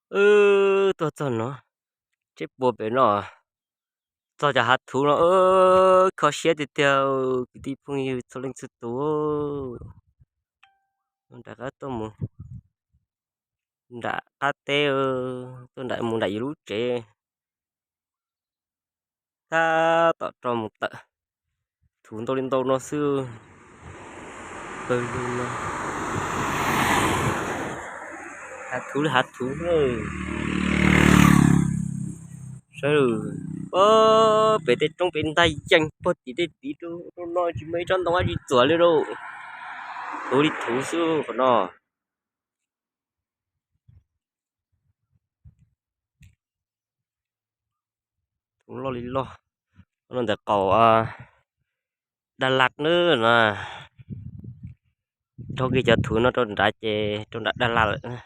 Tuaj txog no, tsheb puas pem no, txog cov hav thuv no, kho siab tiag tiag, kwv tij phooj ywg txhua leej txhua tus. Nram qab tuaj mus nram qab teb, tuaj nram mus nram yus lub tsev, tab tom rau mus tawm, thuv ntau li ntau no xwb. Pawg lug no, hav thuv li hav thuv. Saib, pem tej roob pem ntag yees pog tim tej tid rau no tsis muaj ib tsob ntoo dab tsi txuam li lauj. Thuv li thuv xwb qhov no. Thuv loj li loj. No ntawm qaum Daj Laj na. Dhau kiag cov thuv no rau nrad ces rau nram Daj Laj lawm.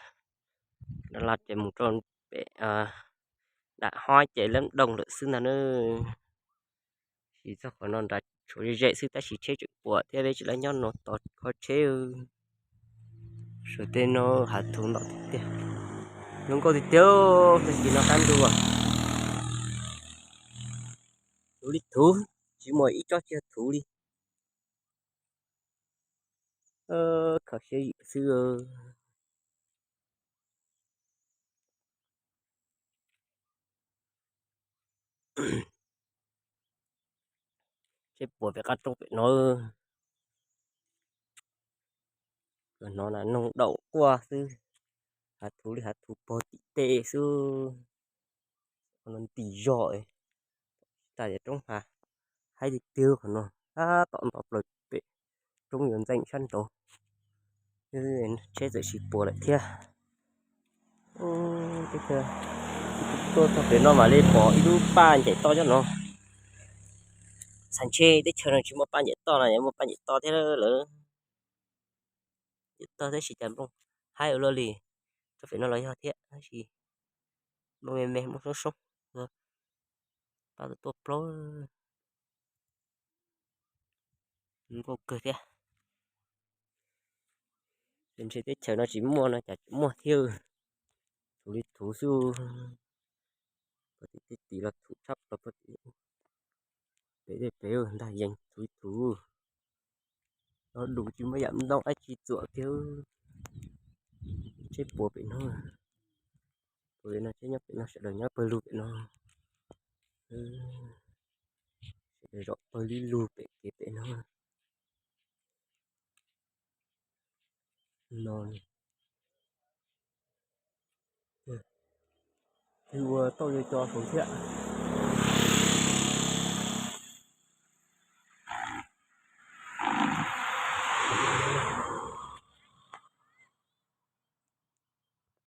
Daj Laj ces mus rau pem nram Hob ces Lab Dooj lawm xwb ntag na. Sis txog qhov no nrad tshuav ze ze xwb tab sis tsheb tseem puas thiab, peb tsis laj nyob no tos kho tsheb. Saum tej no hav thuv ntau tiag tiag, zoo nkauj tiag tiag, tab sis no qab ntuj. Thuv li thuv, tsis muaj ib tsob tsis yog thuv li. Kho siab xwb. Tsheb puas pem qab roob pem no. Hnov na noog daum quaj xwb. Hav thuv li hav thuv pog tim tej xwb. Nti zog, tsis tas yog roob hav, haib tiag tiag qhov no, tab tom nto plaws pem roob yuav ntxeem sab nraud. Tsheb txawm sis puas lawm thiab. Tuaj txog pem no mam li pom ib lub paj ncaim toj cov no. Txhais ntshe teb chaws no tsis muaj paj ncaim toj no, muaj paj ncaim toj thiab lawm. Ncaim toj tab sis cas nplooj haib ua luaj li. Txog pem no los yog thiab tab sis nplooj me me, nplooj soob soob. Paj tuaj plaub, nkauj kawg thiab. Ces ntshe teb chaws no tsis muaj no cas tseem muaj thiab. Thuv li thuv xwb. Pem tej tid los thuv tshaj plaws, pem tej pem ntag yees thuv li thuv. Los dus tsis muaj yam ntoo dab tsi txuam kiag. Tsheb puas pem no, puas pem no tsheb nyob pem no, sawv daws nyob pawg lug pem no. Sawv daws zaum pawg li lug pem kev pem no. No, twb ua tauj co co saud thiab.